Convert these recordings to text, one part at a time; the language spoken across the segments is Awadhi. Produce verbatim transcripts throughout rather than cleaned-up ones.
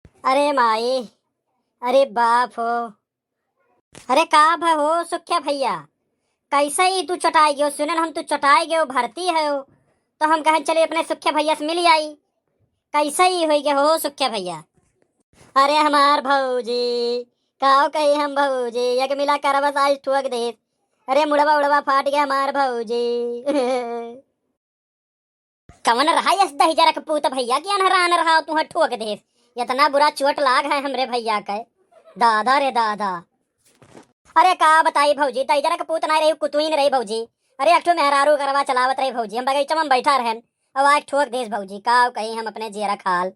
अरे माई, अरे बाप हो, अरे का भ हो सुख्या भइया, कइसे ई तू चोटाइ गयो? सुनेन हम तू चोटाइ गयो, भर्ती हयो, तो हम कहेन चली अपने सुख्या भइया से मिलि आई। कइसे ई होइ गयो हो सुख्या भइया? अरे हमार भउजी, काव कही हम भउजी, एक मिला करवस आज ठोक देस। अरे मुड़वा उड़वा फाटि गए हमार भउजी। कवन रहा यस दहिजरा क पूत भइया कि अनहरान रहा तुहैं ठोक देस। एतना बुरा चोट लाग है हमरे भइया के। दादा रे दादा। अरे का बताई भउजी, दहिजरा क पूत नाहीं रही, कुतुइन रही भउजी। अरे एक ठो मेहरारू गरवा चलावत रही भउजी, हम बगइचा में बैठा रहेन, अब आइके ठोक देस भउजी। काव कही हम अपने जियरा क हाल।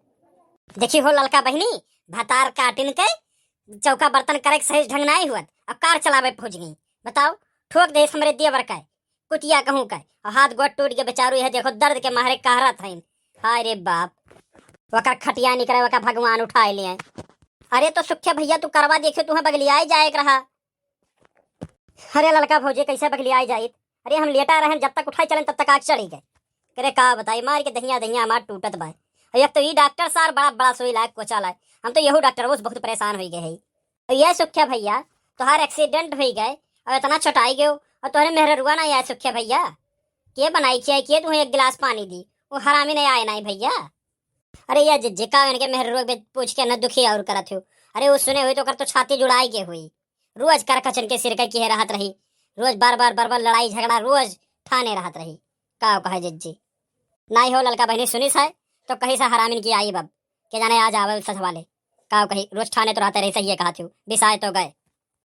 देखी हो ललका बहिनी, भतार काटिन के चौका बर्तन करे के सही ढंग नाहीं हुअत, अब कार चलावे पहुँच गई। बताओ, ठोक देस हमरे देवर के, कुतिया कहूँ के, और हाथ गोड़ टूट गए बेचारू, यह देखो दर्द के मारे कहरत हइन। हाय रे बाप, वकर खटिया निकरे, वकर भगवान उठाए लिए। अरे तो सुख्या भइया तू करवा देखियो, तुहैं बगलियाए जाए के रहा। अरे ललका भउजी कइसे बगलियाए जाइत? अरे हम लेटा रहेन, जब तक उठाए चलेन तब तक आग चढ़ी गए। अरे का बताई, मार के दहिया दहिया हमार टूटत बा। और एक तो ई डॉक्टर सार बड़ा बड़ा सुई लाग कोचा लाग, हम तो यहू डॉक्टर वो से बहुत परेशान होइ गए है। और ये सुख्या भइया, तोहार एक्सीडेंट होइ गए और एतना चोटाइ गयो, और तोहरे मेहररुआ नाहीं आए सुख्या भइया। के बनाई खियाई, के तुहैं एक गिलास पानी दी? वो हरामी नाहीं आए नाहीं भइया। अरे ये जिज्जी का इनके मेहररुआ के पूछ के न दुखी और करत हो। अरे वो सुने हुई तो ओकर तो छाती जुड़ाई के हुई। रोज करकचन के सिर के किहे रहत रही, रोज बार बार बार बार लड़ाई झगड़ा रोज ठाने रहत रही। का कहे जिज्जी? नाहीं हो ललका बहिनी सुनिस है तो कहिस हरामिन कि आइब अब, के जाने आज आवे सझवाले। का कही रोज ठाने तो रहते रही, सही है कहत हो, बिसाए तो गए।